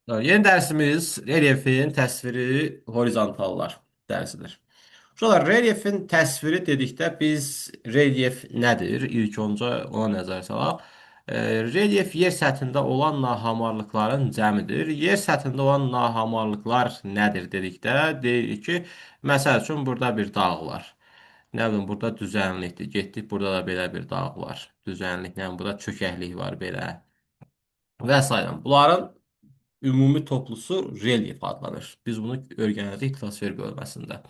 Yeni dərsimiz relyefin təsviri horizontallar dərsidir. Uşaqlar, relyefin təsviri dedikdə biz relyef nədir? İlk öncə ona nəzər salaq. Relyef yer səthində olan nahamarlıqların cəmidir. Yer səthində olan nahamarlıqlar nədir dedikdə deyirik ki, məsəl üçün burada bir dağ var. Nə bilim, burada düzənlikdir. Getdik, burada da belə bir dağ var. Düzənlik, nə bilim, burada çökəklik var belə və s. Bunların ümumi toplusu relyef adlanır. Biz bunu öyrənəcəyik litosfer bölməsində.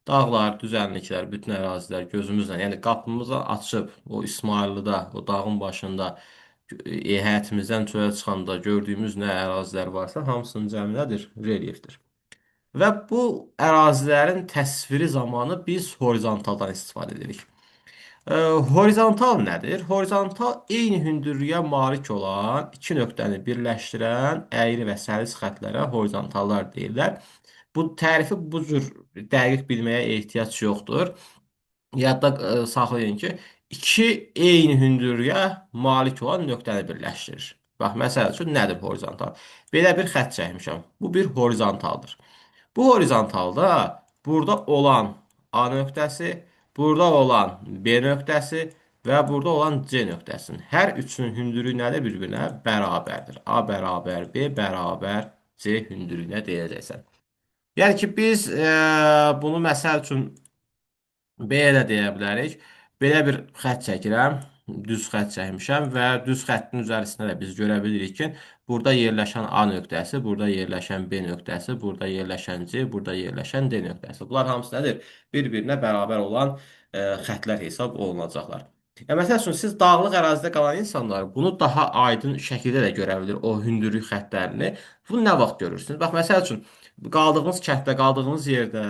Dağlar, düzənliklər, bütün ərazilər gözümüzlə, yəni qapımızı açıb o İsmayıllıda, o dağın başında həyətimizdən çölə çıxanda gördüyümüz nə ərazilər varsa, hamısının cəmi nədir? Relyefdir. Və bu ərazilərin təsviri zamanı biz horizontaldan istifadə edirik. Horizontal nədir? Horizontal eyni hündürlüyə malik olan iki nöqtəni birləşdirən əyri və səlis xətlərə horizontallar deyirlər. Bu tərifi bu cür dəqiq bilməyə ehtiyac yoxdur. Yadda saxlayın ki, iki eyni hündürlüyə malik olan nöqtəni birləşdirir. Bax, məsəl üçün nədir horizontal? Belə bir xətt çəkmişəm. Bu bir horizontaldır. Bu horizontalda burada olan A nöqtəsi, burada olan B nöqtəsi və burada olan C nöqtəsinin hər üçünün hündürlüyü nədir? Bir-birinə bərabərdir. A bərabər B bərabər C hündürlüyünə deyəcəksən. Yəni ki, biz bunu məsəl üçün belə də deyə bilərik. Belə bir xətt çəkirəm, düz xətt çəkmişəm və düz xəttin üzərisində də biz görə bilirik ki, burada yerləşən A nöqtəsi, burada yerləşən B nöqtəsi, burada yerləşən C, burada yerləşən D nöqtəsi. Bunlar hamısı nədir? Bir-birinə bərabər olan xətlər hesab olunacaqlar. Məsəl üçün, siz dağlıq ərazidə qalan insanlar bunu daha aydın şəkildə də görə bilir, o hündürlük xətlərini. Bunu nə vaxt görürsünüz? Bax, məsəl üçün, qaldığınız kənddə, qaldığınız yerdə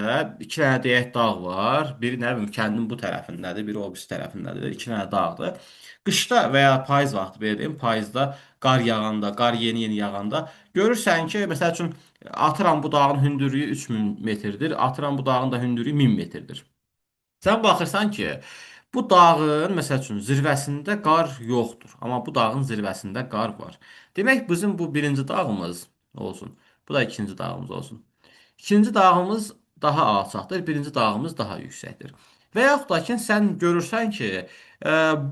iki dənə deyək dağ var. Biri nə bilim kəndin bu tərəfindədir, biri o birisi tərəfindədir. İki dənə dağdır. Qışda və ya payız vaxtı belə deyim, payızda qar yağanda, qar yeni-yeni yağanda görürsən ki, məsəl üçün atıram bu dağın hündürlüyü 3000 metrdir, atıram bu dağın da hündürlüyü 1000 metrdir. Sən baxırsan ki, bu dağın, məsəl üçün, zirvəsində qar yoxdur. Amma bu dağın zirvəsində qar var. Demək, bizim bu birinci dağımız olsun. Bu da ikinci dağımız olsun. İkinci dağımız daha alçaqdır, birinci dağımız daha yüksəkdir. Və yaxud da ki, sən görürsən ki,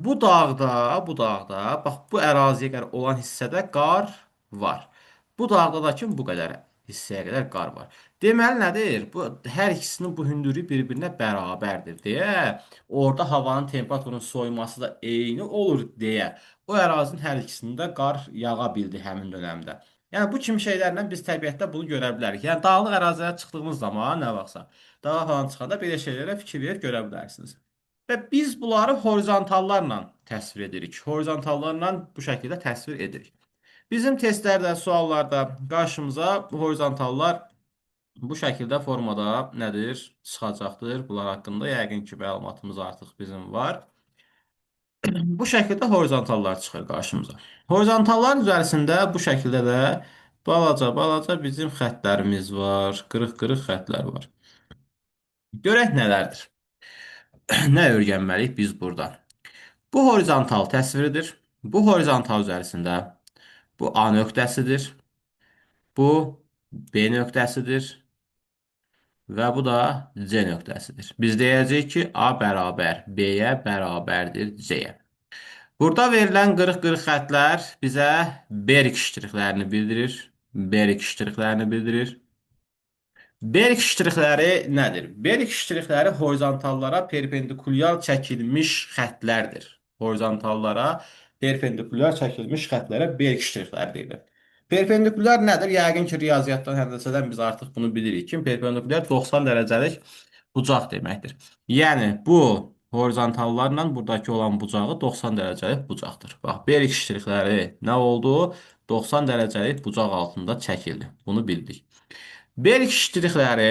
bu dağda, bax bu əraziyə qədər olan hissədə qar var. Bu dağda da ki, bu qədər hissəyə qədər qar var. Deməli nədir? Bu, hər ikisinin bu hündürlüyü bir-birinə bərabərdir deyə, orada havanın temperaturunun soyuması da eyni olur deyə, o ərazinin hər ikisində qar yağa bildi həmin dönəmdə. Yəni, bu kimi şeylərlə biz təbiətdə bunu görə bilərik. Yəni, dağlıq ərazilərə çıxdığımız zaman, nə vaxtsa, dağa falan çıxanda belə şeylərə fikir verib görə bilərsiniz. Və biz bunları horizontallarla təsvir edirik. Horizontallarla bu şəkildə təsvir edirik. Bizim testlərdə, suallarda qarşımıza horizontallar bu şəkildə formada nədir? Çıxacaqdır. Bunlar haqqında yəqin ki, məlumatımız artıq bizim var. Bu şəkildə horizontallar çıxır qarşımıza. Horizontalların üzərisində bu şəkildə də balaca-balaca bizim xəttlərimiz var. Qırıq-qırıq xəttlər var. Görək nələrdir. Nə öyrənməliyik biz burada? Bu horizontal təsviridir. Bu horizontal üzərisində bu A nöqtəsidir. Bu B nöqtəsidir. Və bu da C nöqtəsidir. Biz deyəcəyik ki, A bərabər B-yə bərabərdir C-yə. Burada verilən qırıq-qırıq xəttlər bizə Berg ştrixlərini bildirir. Berg ştrixlərini bildirir. Berg ştrixləri nədir? Berg ştrixləri horizontallara perpendikulyar çəkilmiş xəttlərdir. Horizontallara perpendikulyar çəkilmiş xəttlərə Berg ştrixləri deyilir. Perpendikulyar nədir? Yəqin ki, riyaziyyatdan, həndəsədən biz artıq bunu bilirik ki, perpendikulyar 90 dərəcəlik bucaq deməkdir. Yəni, bu horizontallarla buradakı olan bucağı 90 dərəcəlik bucaqdır. Bax, Berg ştrixləri nə oldu? 90 dərəcəlik bucaq altında çəkildi. Bunu bildik. Berg ştrixləri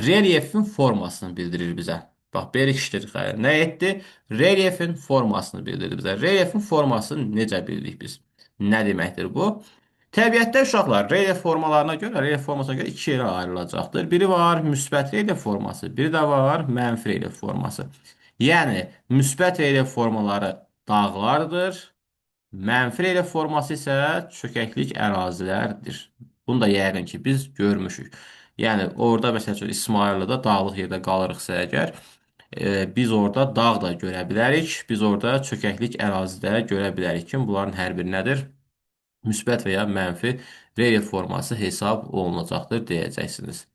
relyefin formasını bildirir bizə. Bax, Berg ştrixləri nə etdi? Relyefin formasını bildirir bizə. Relyefin formasını necə bildik biz? Nə deməkdir bu? Təbiətdə uşaqlar relyef formalarına görə, relyef formasına görə iki yerə ayrılacaqdır. Biri var müsbət relyef forması, biri də var mənfi relyef forması. Yəni, müsbət relyef formaları dağlardır, mənfi relyef forması isə çökəklik ərazilərdir. Bunu da yəqin ki, biz görmüşük. Yəni, orada məsəl üçün İsmayıllıda dağlıq yerdə qalırıqsa əgər, biz orada dağ da görə bilərik, biz orada çökəklik ərazidə görə bilərik ki, bunların hər biri nədir? Müsbət və ya mənfi relyef forması hesab olunacaqdır deyəcəksiniz.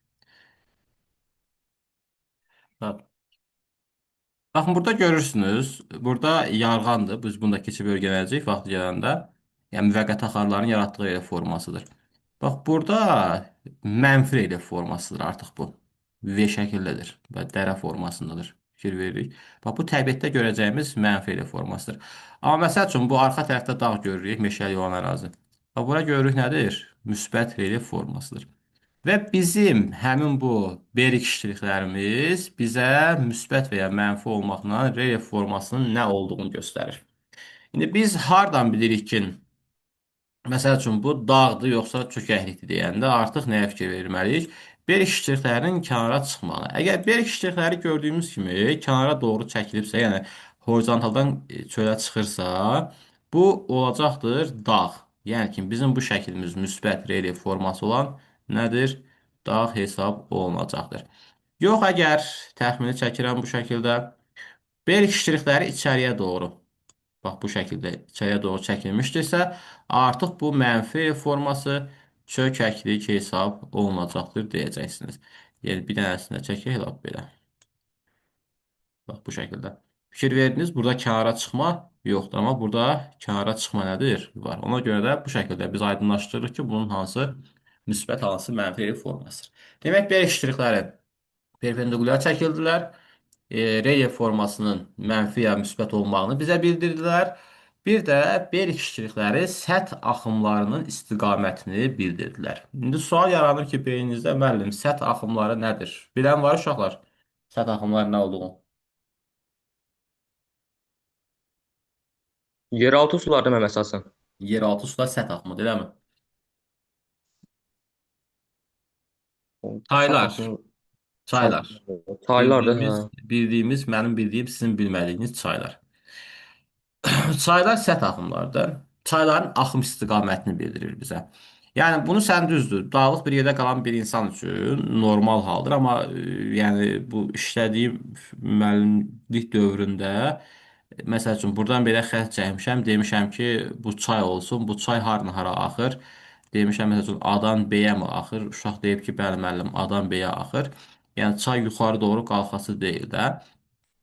Baxın, burada görürsünüz, burada yarğandır. Biz bunu da keçib öyrənəcəyik vaxtı gələndə. Yəni, müvəqqəti axarların yaratdığı relyef formasıdır. Bax, burada mənfi relyef formasıdır artıq bu. V şəkildədir və dərə formasındadır. Fikir veririk. Bax, bu təbiətdə görəcəyimiz mənfi relyef formasıdır. Amma məsəl üçün, bu arxa tərəfdə dağ görürük, meşəli olan ərazi. Bax, bura görürük nədir? Müsbət relyef formasıdır. Və bizim həmin bu berik ştrixlərimiz bizə müsbət və ya mənfi olmaqla relyef formasının nə olduğunu göstərir. İndi biz hardan bilirik ki, məsəl üçün bu dağdır yoxsa çökəklikdir deyəndə artıq nəyə fikir verməliyik? Berik ştrixlərinin kənara çıxmağı. Əgər berik ştrixləri gördüyümüz kimi kənara doğru çəkilibsə, yəni horizontaldan çölə çıxırsa, bu olacaqdır dağ. Yəni ki, bizim bu şəklimiz müsbət relyef forması olan nədir? Dağ hesab olunacaqdır. Yox, əgər təxmini çəkirəm bu şəkildə, berik ştrixləri içəriyə doğru, bax bu şəkildə içəriyə doğru çəkilmişdirsə, artıq bu mənfi forması çökəklik hesab olunacaqdır deyəcəksiniz. Yəni, bir dənəsini də çəkək lap belə. Bax bu şəkildə. Fikir verdiniz, burada kənara çıxma yoxdur, amma burada kənara çıxma nədir? Var. Ona görə də bu şəkildə biz aydınlaşdırırıq ki, bunun hansı müsbət, hansı mənfi formasıdır. Demək, berik ştrixləri perpendikulyar çəkildilər. Relyef formasının mənfi ya müsbət olmağını bizə bildirdilər. Bir də berik ştrixləri səth axımlarının istiqamətini bildirdilər. İndi sual yaranır ki, beyninizdə müəllim, səth axımları nədir? Bilən var uşaqlar, səth axımları nə olduğunu? Yeraltı sularda mənim əsasən. Yeraltı sular səth axımıdır, eləmi? O Səth Çaylar, axımı çay, çaylar. çaylardır, hə. Bildiyimiz, mənim bildiyim, sizin bilmədiyiniz çaylar. Çaylar səth axımlardır. Çayların axım istiqamətini bildirir bizə. Yəni bunu sən düzdür, dağlıq bir yerdə qalan bir insan üçün normal haldır, amma yəni bu işlədiyim müəllimlik dövründə məsəl üçün buradan belə xətt çəkmişəm, demişəm ki, bu çay olsun, bu çay hardan hara axır? Demişəm məsəl üçün A-dan B-yə mi axır? Uşaq deyib ki, bəli müəllim, A-dan B-yə axır. Yəni çay yuxarı doğru qalxası deyil də.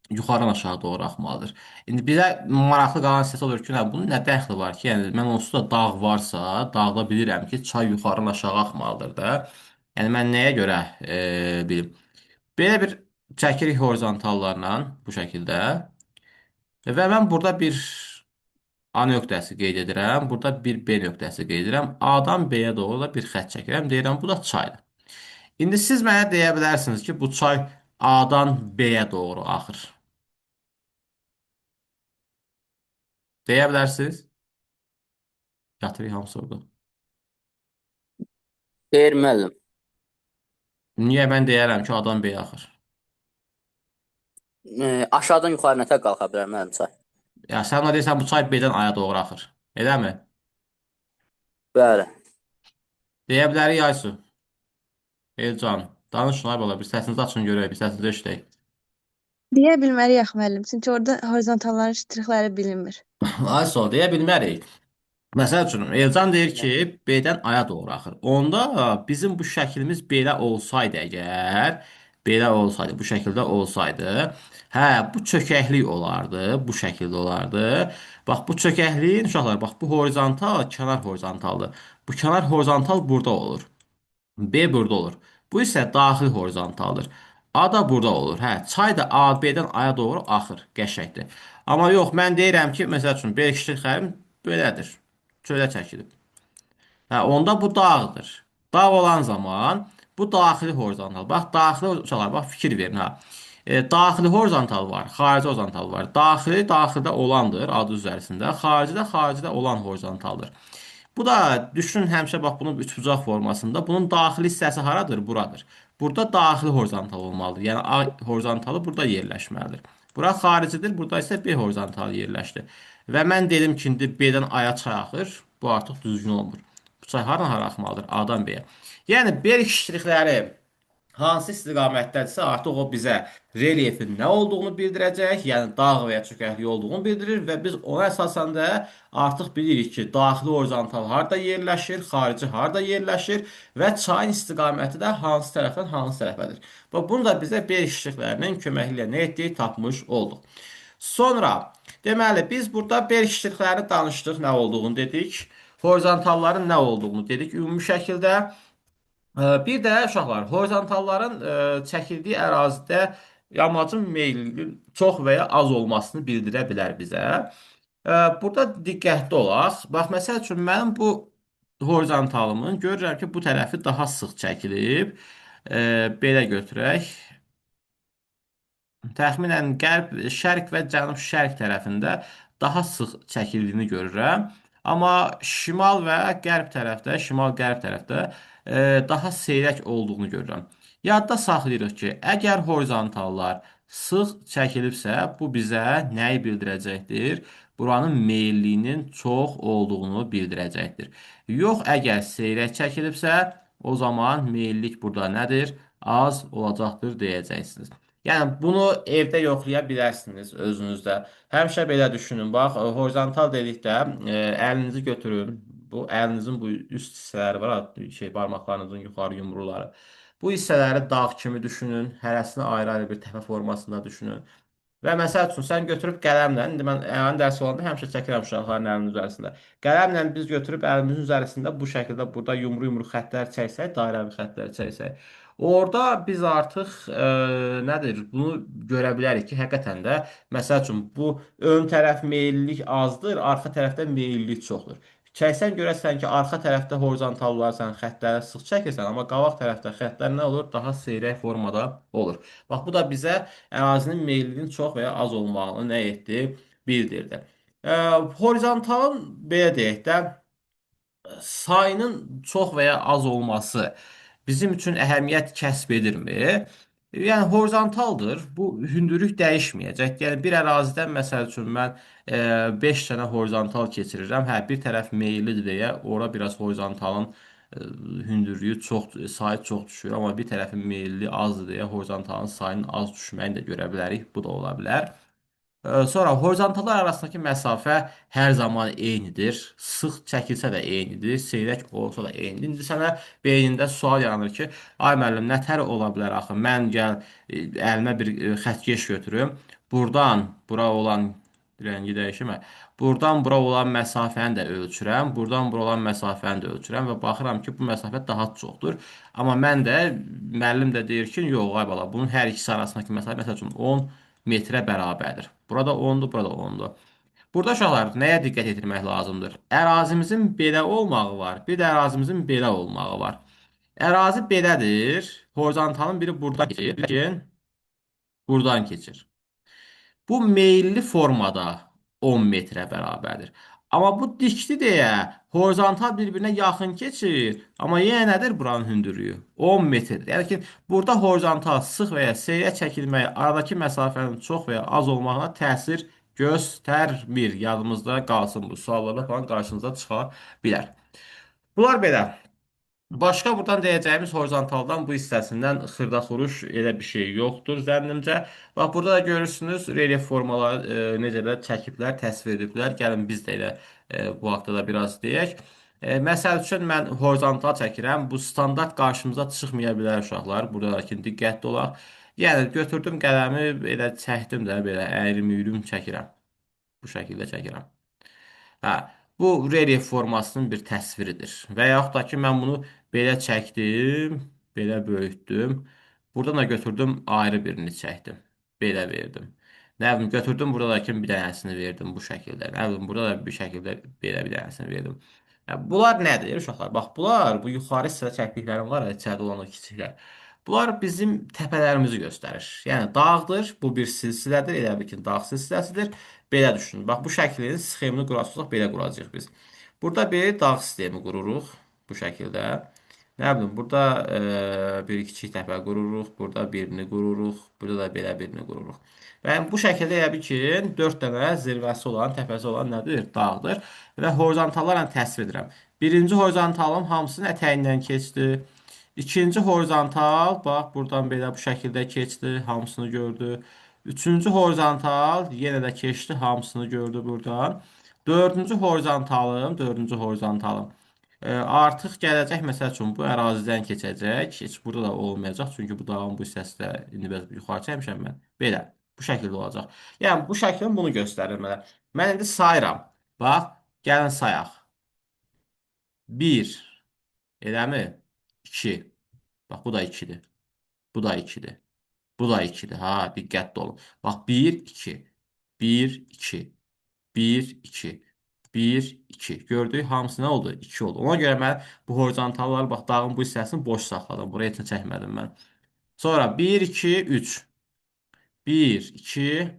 Yuxarıdan aşağı doğru axmalıdır. İndi bizə maraqlı qalan hissəsi olur ki, bunun nə dəxli var ki? Yəni mən onsuz da dağ varsa, dağda bilirəm ki, çay yuxarıdan aşağı axmalıdır da. Yəni mən nəyə görə bilim? Belə bir çəkirik horizontallarla bu şəkildə. Və mən burada bir A nöqtəsi qeyd edirəm. Burada bir B nöqtəsi qeyd edirəm. A-dan B-yə doğru da bir xətt çəkirəm. Deyirəm, bu da çaydır. İndi siz mənə deyə bilərsiniz ki, bu çay A-dan B-yə doğru axır. Deyə bilərsiniz? Yatırıq hamısı orada. Deyir müəllim. Niyə mən deyərəm ki, A-dan B-yə axır? Aşağıdan yuxarı nətər qalxa bilər müəllim çay? Ya sən ona deyirsən, bu çay B-dən A-ya doğru axır. Eləmi? Bəli. Deyə bilərik Aysu. Elcan, danışın ay bala, bir səsinizi açın görək, bir səsinizi eşidək. Deyə bilmərik axı müəllim. Çünki orada horizontalların ştrixləri bilinmir. Aysu, deyə bilmərik. Məsəl üçün, Elcan deyir ki, B-dən A-ya doğru axır. Onda bizim bu şəklimiz belə olsaydı əgər, belə olsaydı, bu şəkildə olsaydı, hə, bu çökəklik olardı, bu şəkildə olardı. Bax, bu çökəkliyin, uşaqlar, bax, bu horizontal, kənar horizontaldır. Bu kənar horizontal burada olur. B burada olur. Bu isə daxili horizontaldır. A da burada olur. Hə, çay da A, B-dən A-ya doğru axır. Qəşəngdir. Amma yox, mən deyirəm ki, məsəl üçün, B ştrixlərim belədir. Çölə çəkilib. Hə, onda bu dağdır. Dağ olan zaman bu daxili horizontal. Bax, daxili uşaqlar, bax, fikir verin. Ha. Daxili horizontal var, xarici horizontal var. Daxili daxildə olandır adı üzərisində. Xarici də xaricidə olan horizontaldır. Bu da düşünün həmişə bax bunun üçbucaq formasında. Bunun daxili hissəsi haradır? Buradır. Burada daxili horizontal olmalıdır. Yəni A horizontalı burada yerləşməlidir. Bura xaricidir, burada isə B horizontalı yerləşdi. Və mən dedim ki, indi B-dən A-ya çay axır. Bu artıq düzgün olmur. Bu çay hardan hara axmalıdır? A-dan B-yə. Yəni Berk ştrixləri hansı istiqamətdədirsə, artıq o bizə relyefin nə olduğunu bildirəcək, yəni dağ və ya çökəklik olduğunu bildirir və biz ona əsasən də artıq bilirik ki, daxili horizontal harda yerləşir, xarici harda yerləşir və çayın istiqaməti də hansı tərəfdən hansı tərəfədir. Və bunu da bizə Berk ştrixlərinin köməkliyi ilə nə etdik? Tapmış olduq. Sonra, deməli, biz burada Berk ştrixlərini danışdıq, nə olduğunu dedik. Horizontalların nə olduğunu dedik ümumi şəkildə. Bir də uşaqlar, horizontalların çəkildiyi ərazidə yamacın meylinin çox və ya az olmasını bildirə bilər bizə. Burada diqqətli olaq. Bax, məsəl üçün, mənim bu horizontalımın görürəm ki, bu tərəfi daha sıx çəkilib. Belə götürək. Təxminən qərb, şərq və cənub-şərq tərəfində daha sıx çəkildiyini görürəm. Amma şimal və qərb tərəfdə, şimal-qərb tərəfdə daha seyrək olduğunu görürəm. Yadda saxlayırıq ki, əgər horizontallar sıx çəkilibsə, bu bizə nəyi bildirəcəkdir? Buranın meylliyinin çox olduğunu bildirəcəkdir. Yox, əgər seyrək çəkilibsə, o zaman meyillik burada nədir? Az olacaqdır deyəcəksiniz. Yəni, bunu evdə yoxlaya bilərsiniz özünüzdə. Həmişə belə düşünün. Bax, horizontal dedikdə əlinizi götürün. Bu əlinizin bu üst hissələri var, barmaqlarınızın yuxarı yumruları. Bu hissələri dağ kimi düşünün. Hərəsini ayrı-ayrı bir təpə formasında düşünün. Və məsəl üçün, sən götürüb qələmlə, indi mən əlin dərsi olanda həmişə çəkirəm uşaqların əlinin üzərisində. Qələmlə biz götürüb əlimizin üzərisində bu şəkildə burada yumru-yumru xəttlər çəksək, dairəvi xəttlər çəksək. Orada biz artıq nədir? Bunu görə bilərik ki, həqiqətən də, məsəl üçün, bu ön tərəf meyillik azdır, arxa tərəfdə meyillik çoxdur. Çəksən görərsən ki, arxa tərəfdə horizontallar sən xəttləri sıx çəkirsən, amma qabaq tərəfdə xəttlər nə olur? Daha seyrək formada olur. Bax, bu da bizə ərazinin meyilliyinin çox və ya az olmağını nə etdi? Bildirdi. Horizontalın, belə deyək də, sayının çox və ya az olması bizim üçün əhəmiyyət kəsb edirmi? Yəni, horizontaldır. Bu, hündürlük dəyişməyəcək. Yəni, bir ərazidən, məsəl üçün, mən 5 dənə horizontal keçirirəm. Hə, bir tərəf meyillidir deyə, ora biraz horizontalın hündürlüyü çox, sayı çox düşür. Amma bir tərəfin meyilli azdır deyə, horizontalın sayının az düşməyini də görə bilərik. Bu da ola bilər. Sonra horizontallar arasındakı məsafə hər zaman eynidir. Sıx çəkilsə də eynidir, seyrək olsa da eynidir. İndi sənə beynində sual yaranır ki, ay müəllim, nə tər ola bilər axı? Mən gəl əlimə bir xəttkeş götürüm. Buradan bura olan rəngi dəyişimə. Buradan bura olan məsafəni də ölçürəm. Buradan bura olan məsafəni də ölçürəm və baxıram ki, bu məsafə daha çoxdur. Amma mən də, müəllim də deyir ki, yox, ay bala, bunun hər ikisi arasındakı məsafə, məsəl üçün, 10 metrə bərabərdir. Burada 10-dur, burada 10-dur. Burada uşaqlar, nəyə diqqət yetirmək lazımdır? Ərazimizin belə olmağı var, bir də ərazimizin belə olmağı var. Ərazi belədir, horizontalın biri buradan keçir, lakin buradan keçir. Bu meyilli formada 10 metrə bərabərdir. Amma bu dikdi deyə horizontal bir-birinə yaxın keçir. Amma yenə nədir buranın hündürlüyü? 10 metrdir. Yəni ki, burada horizontal sıx və ya seyrək çəkilməyi aradakı məsafənin çox və ya az olmağına təsir göstərmir. Yadımızda qalsın bu suallarda falan qarşınıza çıxa bilər. Bunlar belə. Başqa buradan deyəcəyimiz horizontaldan bu hissəsindən xırda-xuruş elə bir şey yoxdur zənnimcə. Bax, burada da görürsünüz, relyef formaları necə də çəkiblər, təsvir ediblər. Gəlin biz də elə bu haqda da biraz deyək. Məsəl üçün, mən horizontal çəkirəm. Bu standart qarşımıza çıxmaya bilər uşaqlar. Burada da ki, diqqətli olaq. Yəni, götürdüm qələmi, elə çəkdim də, belə əyrim-üyrüm çəkirəm. Bu şəkildə çəkirəm. Hə, bu relyef formasının bir təsviridir. Və yaxud da ki, mən bunu belə çəkdim, belə böyütdüm. Buradan da götürdüm, ayrı birini çəkdim. Belə verdim. Nə bilim, götürdüm, burada da ki, bir dənəsini verdim bu şəkildə. Nə bilim, burada da bir şəkildə belə bir dənəsini verdim. Bunlar nədir uşaqlar? Bax, bunlar, bu yuxarı hissədə çəkdiklərim var, içəridə olan o kiçiklər. Bunlar bizim təpələrimizi göstərir. Yəni, dağdır, bu bir silsilədir, elə bil ki, dağ silsiləsidir. Belə düşünün. Bax, bu şəklin sxemini quracaq, belə quracağıq biz. Burada bir dağ sistemi qururuq bu şəkildə. Nə bilim, burada bir kiçik təpə qururuq, burada birini qururuq, burada da belə birini qururuq. Və bu şəkildə elə bil ki, 4 dənə zirvəsi olan, təpəsi olan nədir? Dağdır. Və horizontallarla təsvir edirəm. Birinci horizontalım hamısının ətəyindən keçdi. İkinci horizontal, bax, buradan belə bu şəkildə keçdi, hamısını gördü. Üçüncü horizontal yenə də keçdi, hamısını gördü buradan. Dördüncü horizontalım, dördüncü horizontalım. Artıq gələcək, məsəl üçün, bu ərazidən keçəcək. Heç burada da olmayacaq, çünki bu dağın bu hissəsi də indi biraz yuxarı çəkmişəm mən. Belə, bu şəkildə olacaq. Yəni, bu şəklin bunu göstərir mənə. Mən indi sayıram. Bax, gəlin sayaq. 1, eləmi? 2. Bax, bu da 2-dir. Bu da 2-dir. Bu da 2-dir. Ha, diqqətli olun. Bax, 1, 2. 1, 2. 1, 2. 1, 2. Gördük, hamısı nə oldu? 2 oldu. Ona görə mən bu horizontalları, bax, dağın bu hissəsini boş saxladım. Buraya heç nə çəkmədim mən. Sonra 1, 2, 3. 1, 2.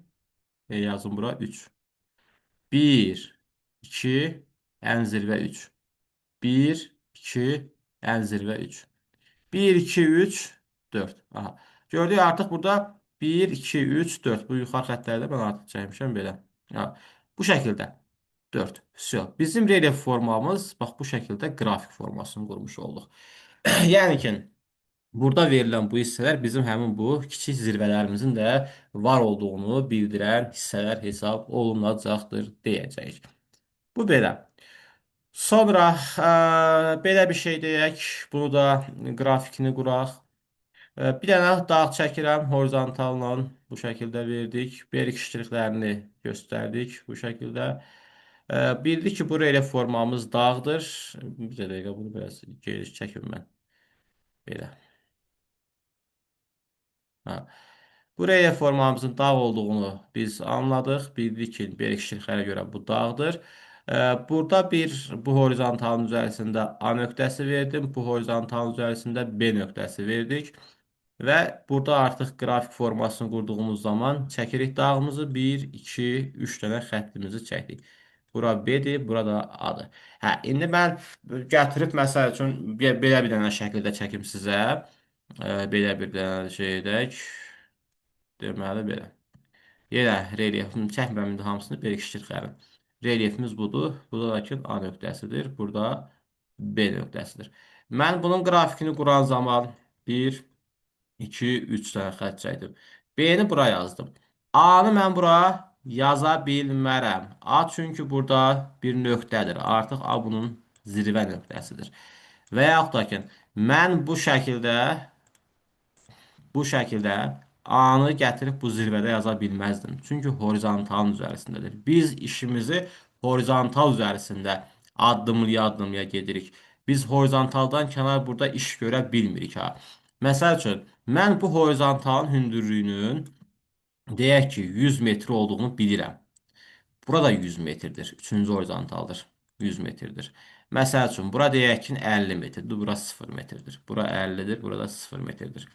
Yazım bura 3. 1, 2, ən zirvə 3. 1, 2, ən zirvə 3. 1, 2, 3, 4. Aha. Gördük, artıq burada 1, 2, 3, 4. Bu yuxarı xəttləri də mən artıq çəkmişəm belə. Ha. Bu şəkildə. 4. Vsyo. Bizim relyef formamız, bax, bu şəkildə qrafik formasını qurmuş olduq. Yəni ki, burada verilən bu hissələr bizim həmin bu kiçik zirvələrimizin də var olduğunu bildirən hissələr hesab olunacaqdır deyəcəyik. Bu belə. Sonra belə bir şey deyək. Bunu da qrafikini quraq. Bir dənə dağ çəkirəm horizontalla bu şəkildə verdik. Berik ştrixlərini göstərdik bu şəkildə. Bildik ki, bu relyef formamız dağdır. Bir dəqiqə bunu biraz geniş çəkim mən. Belə. Ha. Bu relyef formamızın dağ olduğunu biz anladıq. Bildik ki, berik ştrixlərə görə bu dağdır. Burada bir bu horizontalın üzərisində A nöqtəsi verdim. Bu horizontalın üzərisində B nöqtəsi verdik. Və burada artıq qrafik formasını qurduğumuz zaman çəkirik dağımızı. 1, 2, 3 dənə xəttimizi çəkdik. Bura B-dir, bura da A-dır. Hə, indi mən gətirib məsəl üçün belə bir dənə şəkildə çəkim sizə. Belə bir dənə şey edək. Deməli, belə. Yenə relyefini çəkmirəm indi hamısını, berik ştrixlərin. Relyefimiz budur. Bu da ki, A nöqtəsidir. Burada B nöqtəsidir. Mən bunun qrafikini quran zaman 1, 2, 3 dənə xətt çəkdim. B-ni bura yazdım. A-nı mən bura yaza bilmərəm. A çünki burada bir nöqtədir. Artıq A bunun zirvə nöqtəsidir. Və yaxud da ki, mən bu şəkildə A-nı gətirib bu zirvədə yaza bilməzdim. Çünki horizontalın üzərisindədir. Biz işimizi horizontal üzərisində addımlaya-addımlaya gedirik. Biz horizontaldan kənar burada iş görə bilmirik. Ha. Məsəl üçün, mən bu horizontalın hündürlüyünün deyək ki, 100 metr olduğunu bilirəm. Burada 100 metrdir. Üçüncü horizontaldır. 100 metrdir. Məsəl üçün, bura deyək ki, 50 metrdir. Bura 0 metrdir. Bura 50-dir. Burada 0 metrdir.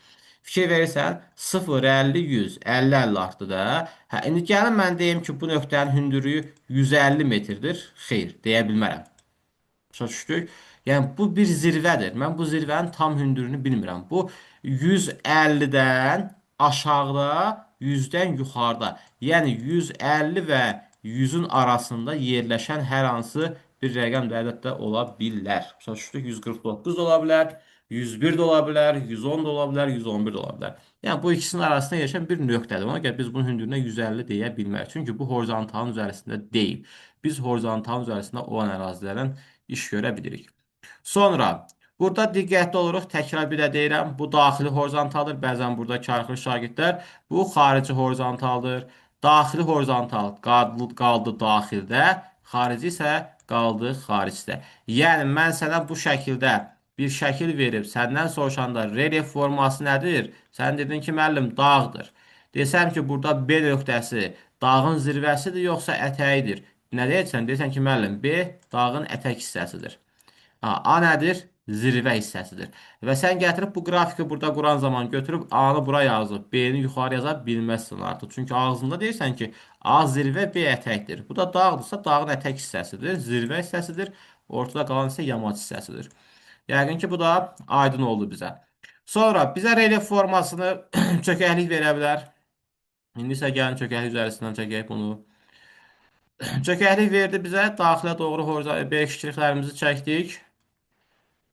Fikir verirsən, 0, 50, 100, 50, 50 artdı da. Hə, indi gəlin mən deyim ki, bu nöqtənin hündürlüyü 150 metrdir. Xeyr, deyə bilmərəm. Başa düşdük? Yəni, bu bir zirvədir. Mən bu zirvənin tam hündürlüyünü bilmirəm. Bu, 150-dən aşağıda, 100-dən yuxarıda. Yəni, 150 və 100-ün arasında yerləşən hər hansı bir rəqəm də əlbəttə ola bilər. Başa düşdük? 149 da ola bilər, 101 də ola bilər, 110 da ola bilər, 111 də ola bilər. Yəni, bu ikisinin arasında yerləşən bir nöqtədir. Ona görə biz bunun hündürlüyünə 150 deyə bilmərik. Çünki bu horizontalın üzərisində deyil. Biz horizontalın üzərisində olan ərazilərin iş görə bilirik. Sonra, burada diqqətli oluruq. Təkrar bir də deyirəm, bu daxili horizontaldır. Bəzən burada karxır şagirdlər. Bu xarici horizontaldır. Daxili horizontal qaldı daxildə, xarici isə qaldı xaricdə. Yəni, mən sənə bu şəkildə bir şəkil verib, səndən soruşanda relyef forması nədir? Sən dedin ki, müəllim, dağdır. Desəm ki, burada B nöqtəsi dağın zirvəsidir, yoxsa ətəyidir? Nə deyirsən? Deyirsən ki, müəllim, B dağın ətək hissəsidir. Ha, A nədir? Zirvə hissəsidir. Və sən gətirib bu qrafiki burada quran zaman götürüb A-nı bura yazıb, B-ni yuxarı yaza bilməzsən artıq. Çünki ağzında deyirsən ki, A zirvə, B ətəkdir. Bu da dağdırsa, dağın ətək hissəsidir, zirvə hissəsidir. Ortada qalan isə yamaç hissəsidir. Yəqin ki, bu da aydın oldu bizə. Sonra bizə relyef formasını çökəklik verə bilər. İndi isə gəlin çökəklik üzərisindən çəkək bunu. Çökəklik verdi bizə. Daxilə doğru B ştrixlərimizi çəkdik.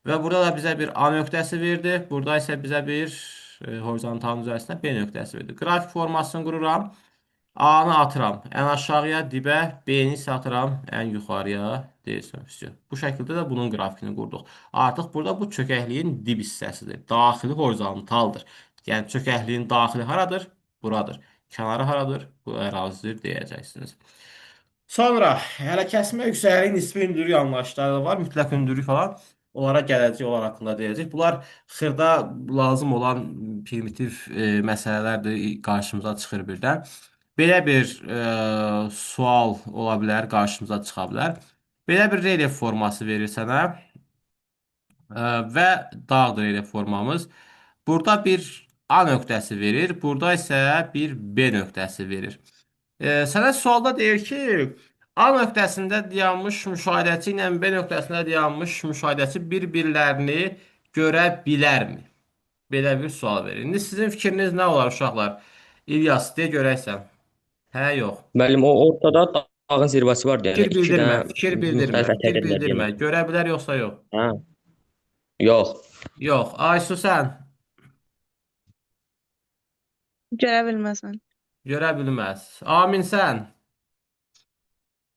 Və burada da bizə bir A nöqtəsi verdi. Burada isə bizə bir horizontalın üzərisində B nöqtəsi verdi. Qrafik formasını qururam. A-nı atıram ən aşağıya, dibə, B-ni isə atıram ən yuxarıya deyirsən. Bu şəkildə də bunun qrafikini qurduq. Artıq burada bu çökəkliyin dib hissəsidir. Daxili horizontaldır. Yəni çökəkliyin daxili haradır? Buradır. Kənarı haradır? Bu ərazidir deyəcəksiniz. Sonra hələ kəsmə yüksəklik nisbi hündürlük anlayışları var. Mütləq hündürlük falan. Onlara gələcək, onlar haqqında deyəcək. Bunlar xırda lazım olan primitiv məsələlərdir, qarşımıza çıxır birdən. Belə bir sual ola bilər, qarşımıza çıxa bilər. Belə bir relyef forması verir sənə və dağdır relyef formamız. Burada bir A nöqtəsi verir, burada isə bir B nöqtəsi verir. Sənə sualda deyir ki, A nöqtəsində dayanmış müşahidəçi ilə B nöqtəsində dayanmış müşahidəçi bir-birlərini görə bilərmi? Belə bir sual verir. İndi sizin fikriniz nə olar uşaqlar? İlyas, deyə görəksən. Hə, yox. Müəllim, o ortada dağın zirvəsi var, yəni Fikir iki bildirmə, dənə fikir bildirmə, müxtəlif fikir ətəkdədirlər bildirmə. yenə. Görə bilər yoxsa yox? Hə. Yox. Yox. Aysu sən Görə bilməz mən. görə bilməz. Amin sən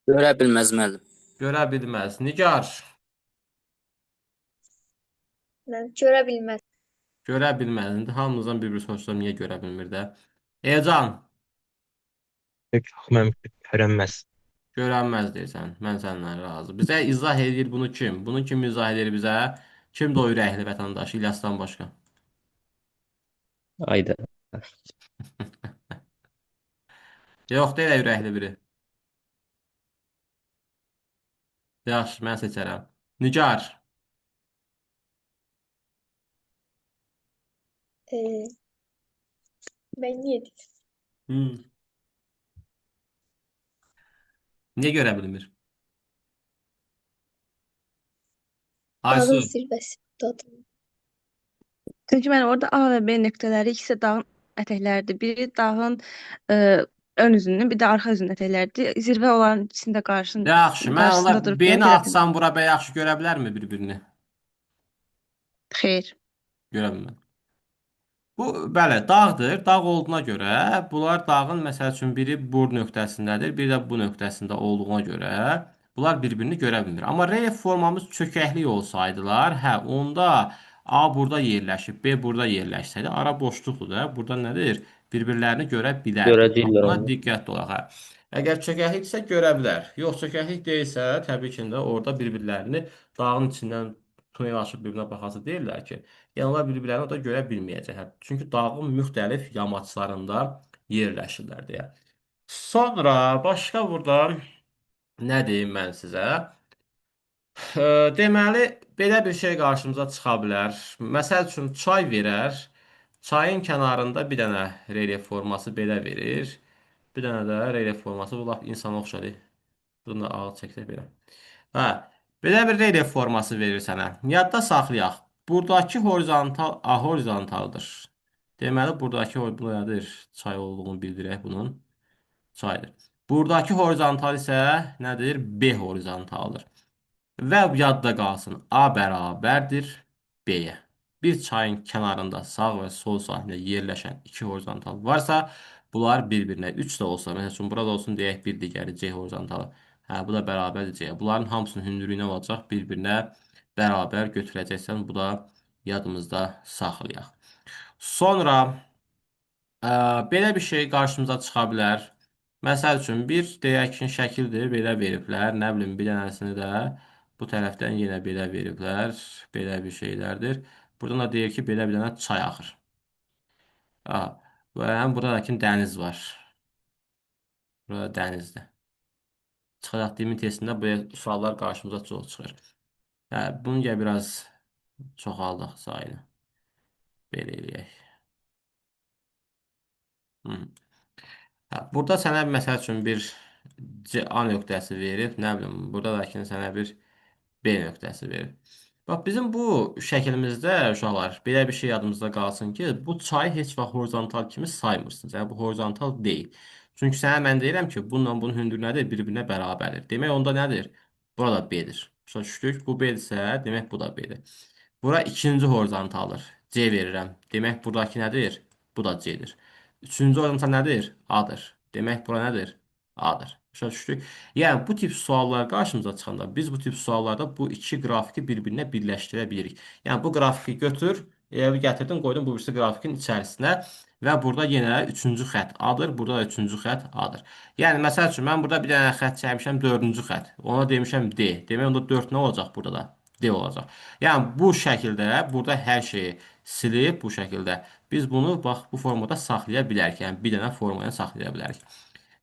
Görə bilməz müəllim. görə bilməz. Nigar Mən görə bilməz. görə bilməz. İndi hamımızdan bir-bir soruşsam niyə görə bilmir də. Ecan Yox, mənim görünməz. görünməz deyirsən. Mən səndən razı. Bizə izah edir bunu kim? Bunu kim izah edir bizə? Kimdir o ürəkli vətəndaş İlyasdan başqa? Ayda. Yox, deyil ürəkli biri. Yaxşı, mən seçərəm. Nigar. Mən niyə deyim? Hmm. Niyə görə bilmir? Aysu. Dağın zirvəsi buradadır. Çünki mən orada A və B nöqtələri ikisi də dağın ətəkləridir. Biri dağın ön üzünün, bir də arxa üzünün ətəkləridir. Zirvə onların ikisinin də Yaxşı, mən qarşısında onda durub B-ni görə bilmir. atsam bura B yaxşı görə bilərmi bir-birini? Xeyr. Görə bilməz. Bu, bəli, dağdır. Dağ olduğuna görə bunlar dağın məsəl üçün biri bu nöqtəsindədir, biri də bu nöqtəsində olduğuna görə bunlar bir-birini görə bilmir. Amma relyef formamız çökəklik olsaydılar, hə, onda A burada yerləşib, B burada yerləşsəydi, ara boşluqdur da. Burada nədir? Bir-birlərini görə bilərdi. Görəcəklər Buna onu. diqqətli olaq. Hə. Əgər çökəklikdirsə görə bilər. Yox, çökəklik deyilsə, təbii ki də orada bir-birlərini dağın içindən tunel açıb bir-birinə baxası deyirlər ki, yəni onlar bir-birlərini orada görə bilməyəcəklər. Çünki dağın müxtəlif yamaçlarında yerləşirlər deyə. Sonra başqa burada nə deyim mən sizə? Deməli, belə bir şey qarşımıza çıxa bilər. Məsəl üçün, çay verər. Çayın kənarında bir dənə relyef forması belə verir. Bir dənə də relyef forması, bu lap insana oxşadır. Bunu da ağı çəksək belə. Hə, belə bir relyef forması verir sənə. Yadda saxlayaq. Buradakı horizontal A horizontaldır. Deməli, buradakı bu nədir? Çay olduğunu bildirək bunun. Çaydır. Buradakı horizontal isə nədir? B horizontaldır. Və yadda qalsın. A bərabərdir B-yə. Bir çayın kənarında sağ və sol sahildə yerləşən iki horizontal varsa, bunlar bir-birinə 3 də olsa, məsəl üçün burada olsun deyək bir digəri C horizontalı. Hə, bu da bərabərdir C-yə. Bunların hamısının hündürlüyü nə olacaq? Bir-birinə bərabər götürəcəksən. Bu da yadımızda saxlayaq. Sonra belə bir şey qarşımıza çıxa bilər. Məsəl üçün, bir deyək ki, şəkildir, belə veriblər. Nə bilim, bir dənəsini də bu tərəfdən yenə belə veriblər. Belə bir şeylərdir. Buradan da deyir ki, belə bir dənə çay axır. Ha, və həm burada da ki, dəniz var. Burada dənizdir. Çıxacaq dimin testində bu suallar qarşımıza çox çıxır. Hə, bunu gəl biraz çoxaldaq sayını. Belə eləyək. Hı. Hə, burada sənə məsəl üçün bir C, A nöqtəsi verib, nə bilim, burada da ki, sənə bir B nöqtəsi verib. Bax, bizim bu şəklimizdə uşaqlar, belə bir şey yadımızda qalsın ki, bu çayı heç vaxt horizontal kimi saymırsınız. Yəni, bu horizontal deyil. Çünki sənə mən deyirəm ki, bununla bunun hündürlüyü nədir? Bir-birinə bərabərdir. Demək onda nədir? Burada B-dir. Başa düşdük. Bu B-dirsə, demək bu da B-dir. Bura ikinci horizontaldır. C verirəm. Demək buradakı nədir? Bu da C-dir. Üçüncü horizontal nədir? A-dır. Demək bura nədir? A-dır. Başa düşdük. Yəni bu tip suallar qarşımıza çıxanda biz bu tip suallarda bu iki qrafiki bir-birinə birləşdirə bilirik. Yəni bu qrafiki götür, elə gətirdin, qoydun bu birisi qrafikin içərisinə və burada yenə üçüncü xətt A-dır, burada da üçüncü xətt A-dır. Yəni məsəl üçün mən burada bir dənə xətt çəkmişəm, dördüncü xətt. Ona demişəm D. Demək onda 4 nə olacaq burada da? D olacaq. Yəni bu şəkildə burada hər şeyi silib bu şəkildə biz bunu bax bu formada saxlaya bilərik. Yəni bir dənə formaya saxlaya bilərik.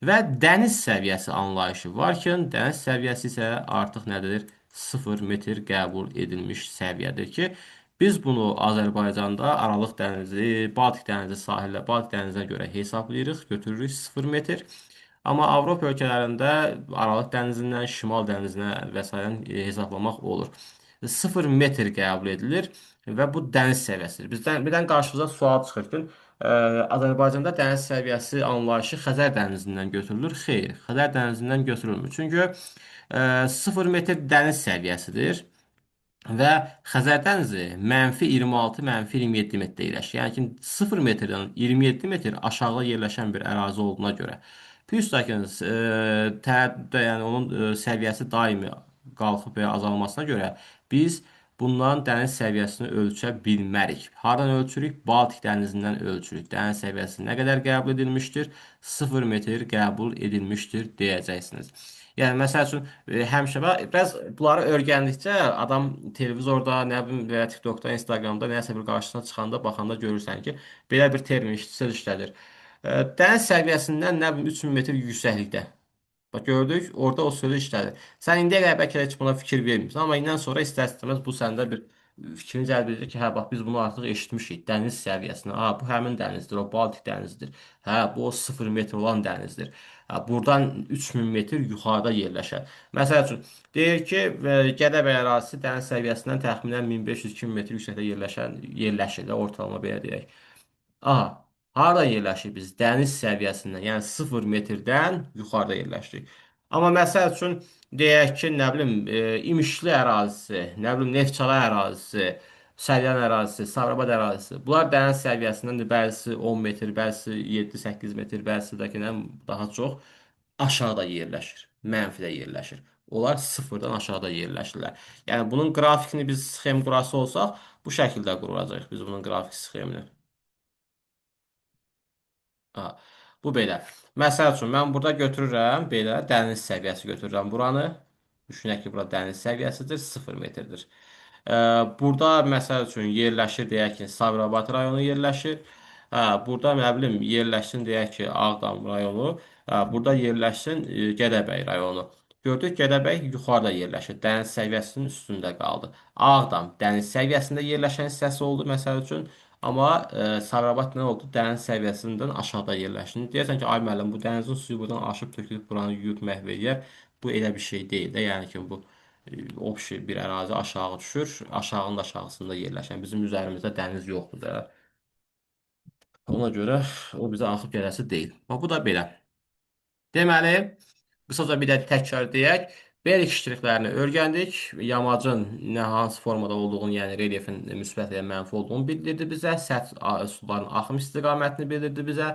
Və dəniz səviyyəsi anlayışı varkən, dəniz səviyyəsi isə artıq nədir? 0 metr qəbul edilmiş səviyyədir ki, biz bunu Azərbaycanda Aralıq dənizi, Baltik dənizi sahillə, Baltik dənizinə görə hesablayırıq, götürürük 0 metr. Amma Avropa ölkələrində Aralıq dənizindən, Şimal dənizinə və s. Hesablamaq olur. 0 metr qəbul edilir və bu dəniz səviyyəsidir. Bizdən birdən qarşımıza sual çıxır ki, Azərbaycanda dəniz səviyyəsi anlayışı Xəzər dənizindən götürülür. Xeyr, Xəzər dənizindən götürülmür. Çünki 0 metr dəniz səviyyəsidir və Xəzər dənizi mənfi 26, mənfi 27 metrdə yerləşir. Yəni ki, 0 metrdən 27 metr aşağıda yerləşən bir ərazi olduğuna görə. Plus lakin yəni onun səviyyəsi daimi qalxıb və ya azalmasına görə biz bundan dəniz səviyyəsini ölçə bilmərik. Hardan ölçürük? Baltik dənizindən ölçürük. Dəniz səviyyəsi nə qədər qəbul edilmişdir? 0 metr qəbul edilmişdir deyəcəksiniz. Yəni, məsəl üçün, həmişə biraz bunları öyrəndikcə adam televizorda, nə bilim, və ya TikTokda, Instagramda nəsə bir qarşısına çıxanda, baxanda görürsən ki, belə bir termin, söz işlədir. Dəniz səviyyəsindən nə bilim 3000 metr yüksəklikdə. Bax, gördük, orada o sözü işlədir. Sən indiyə qədər bəlkə də heç buna fikir vermirsən, amma indən sonra istər-istəməz bu səndə bir fikrini cəlb edir ki, hə, bax, biz bunu artıq eşitmişik, dəniz səviyyəsinə. Ha, bu həmin dənizdir, o Baltik dənizidir. Hə, bu o 0 metr olan dənizdir. Hə, buradan 3000 metr yuxarıda yerləşər. Məsəl üçün, deyir ki, Gədəbəy ərazisi dəniz səviyyəsindən təxminən 1500-2000 metr yüksəkdə yerləşir də, ortalama belə deyək. Aha, harada yerləşir biz? Dəniz səviyyəsindən, yəni 0 metrdən yuxarıda yerləşirik. Amma məsəl üçün, deyək ki, nə bilim, İmişli ərazisi, nə bilim, Neftçala ərazisi, Səlyan ərazisi, Sabirabad ərazisi. Bunlar dəniz səviyyəsindən də bəzisi 10 metr, bəzisi 7-8 metr, bəzisi də ki, nə, daha çox aşağıda yerləşir, mənfidə yerləşir. Onlar sıfırdan aşağıda yerləşirlər. Yəni, bunun qrafikini biz sxem qurası olsaq, bu şəkildə quracağıq biz bunun qrafik sxemini. Aha, bu belə. Məsəl üçün, mən burada götürürəm, belə dəniz səviyyəsi götürürəm buranı. Düşünək ki, bura dəniz səviyyəsidir, 0 metrdir. Burada, məsəl üçün, yerləşir, deyək ki, Sabirabad rayonu yerləşir. Burada, nə bilim, yerləşsin, deyək ki, Ağdam rayonu. Burada yerləşsin Gədəbəy rayonu. Gördük, Gədəbəy yuxarıda yerləşir, dəniz səviyyəsinin üstündə qaldı. Ağdam dəniz səviyyəsində yerləşən hissəsi oldu, məsəl üçün. Amma Sabirabad nə oldu? Dəniz səviyyəsindən aşağıda yerləşdi. Deyərsən ki, ay müəllim, bu dənizin suyu buradan aşıb tökülüb buranı yuyub məhv eləyər. Bu elə bir şey deyil də. Yəni ki, bu obşi bir ərazi aşağı düşür. Aşağının da aşağısında yerləşən. Bizim üzərimizdə dəniz yoxdur da. Ona görə o bizə axıb gələsi deyil. Bax, bu da belə. Deməli, qısaca bir də təkrar deyək. Berik ştrixlərini öyrəndik. Yamacın nə hansı formada olduğunu, yəni relyefin müsbət və ya mənfi olduğunu bildirdi bizə. Səth suların axım istiqamətini bildirdi bizə.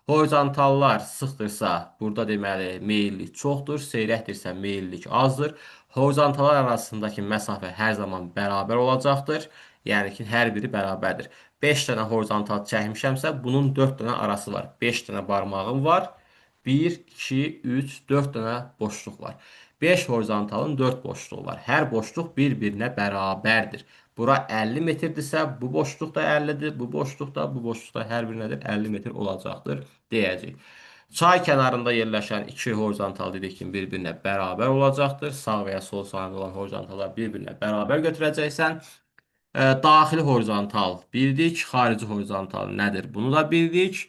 Horizontallar sıxdırsa, burada deməli meyillik çoxdur, seyrəkdirsə meyillik azdır. Horizontallar arasındakı məsafə hər zaman bərabər olacaqdır. Yəni ki, hər biri bərabərdir. 5 dənə horizontal çəkmişəmsə, bunun 4 dənə arası var. 5 dənə barmağım var. 1, 2, 3, 4 dənə boşluq var. 5 horizontalın 4 boşluğu var. Hər boşluq bir-birinə bərabərdir. Bura 50 metrdirsə, bu boşluq da 50-dir, bu boşluq da, bu boşluq da hər bir nədir? 50 metr olacaqdır deyəcək. Çay kənarında yerləşən iki horizontal dedik ki, bir-birinə bərabər olacaqdır. Sağ və ya sol sahədə olan horizontallar bir-birinə bərabər götürəcəksən. Daxili horizontal bildik, xarici horizontal nədir? Bunu da bildik.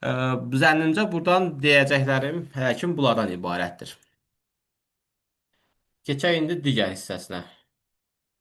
Zənnimcə buradan deyəcəklərim hələ ki bunlardan ibarətdir. Keçək indi digər hissəsinə.